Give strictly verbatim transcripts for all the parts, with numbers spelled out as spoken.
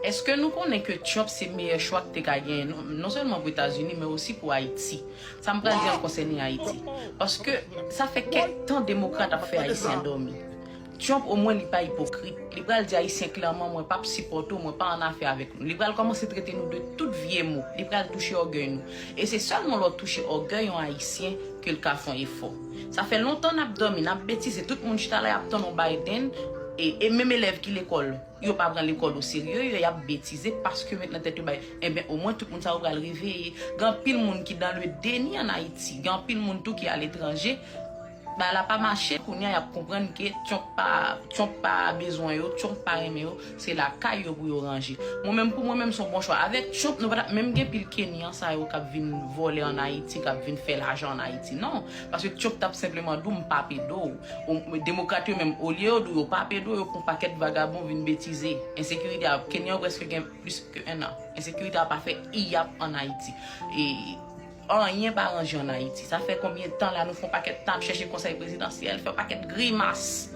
Èske nou konnen ke Trump se meyè chwa ki te ka genyen non, non sèlman pou Etazini, men osi pou Ayiti? Sa m pral di an konsène Ayiti. Paske sa fè kèk tan demokrat ap fè Ayisyen dòmi. Trump omwen li pa ipokrit. Li pral di Ayisyen klèman, mwen p ap sipòte w, mwen pa annafè avèk nou. Li pral kòmanse trete nou de tout vye mo. Li pral touche ògèy nou. E se sèlman lè w touche ògèy yon Ayisyen ke l ka fè yon efò. Sa fè lontan n ap dòmi, n ap betize, tout moun chita la y ap tann yon Biden, e, e menm elèv ki lekòl, yo pa pran lekòl o serye, yo y ap betize paske yo met nan tèt yo bay. Enben, omwen tout moun sa yo pral reveye. Gen anpil moun ki dans le déni an Ayiti, gen anpil moun tou ki aletranje. Bagay la pa mache, kounye a y ap konprann ke Trump pa, Trump pa bezwen yo, Trump pa renmen yo, se lakay yo pou yo ranje. Mwen menm, pou mwen menm, se yon bon chwa. Avèk Trump, nou pa t ap menm gen pil Kenyan sa yo k ap vin vòlè an Ayiti, k ap vin fè lajan an Ayiti. Non, paske Trump t ap senpleman di w, "M p ap ede w." Ou, demokrat yo menm, olye yo di w yo p ap ede w, yo pran pakèt vagabon vin betize. Ensekirite a, Kenyan yo prèske gen plis ke en an. Ensekirite a pa fè iyap an Ayiti. E anyen pa ranje an Ayiti. Sa fè konbyen tan la nou fè yon pakèt tan ap chèche konsèy prezidansyèl, fè yon pakèt grimas.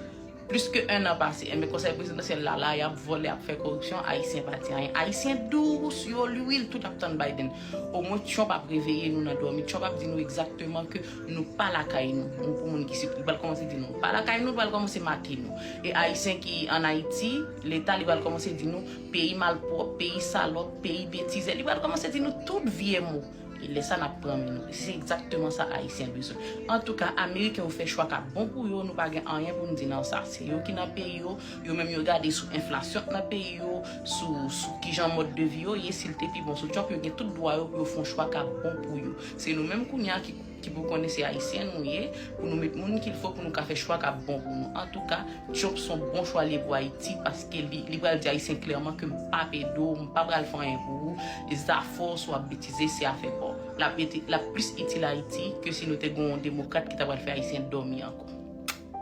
Plis ke en an pase. Enben konsèy prezidansyèl la, la, y ap vòlè, ap fè koripsyon, Ayisyen pa di anyen. Ayisyen dous, yo lwil, tout ap tann Biden. Omwen Trump ap reveye nou nan dòmi. Trump ap di nou egzakteman ke nou pa lakay nou. Nou pou moun ki si, li pral kòmanse di nou, pa lakay nou, li pral kòmanse make nou. E Ayisyen ki an Ayiti, Leta, li pral kòmanse di nou, peyi malpwòp, peyi salòp, peyi betizè. Li pral kòmanse di nou tout vye mo. E lè sa n ap pran men nou. Se egzakteman sa Ayisyen bezwen. Antouka, Ameriken yo fè chwa k ap bon pou yo, nou pa gen anyen pou n di nan sa. Se yo ki nan peyi yo, yo menm yo gade sou enflasyon k nan peyi yo, sou, sou kijan mòd de vi yo ye, si l te pi bon sou Trump, yo gen tout dwa yo pou yo fè yon chwa k ap bon pou yo. Se nou menm kounye a ki, ki pou konnen se Ayisyen nou ye, pou nou met moun ki l fo pou nou ka fè chwa k ap bon pou nou. Antouka, Trump se yon bon chwa li ye pou Ayiti, paske li, li pral di Ayisyen klèman ke m p ap ede w, m pa pral fè anyen pou ou, e zafè w si w ap betize, se afè pa w. L ap ete, l ap plis itil Ayiti ke si nou te gen yon demokrat ki ta pral fè Ayisyen dòmi ankò.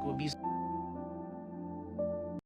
Gwo bizou.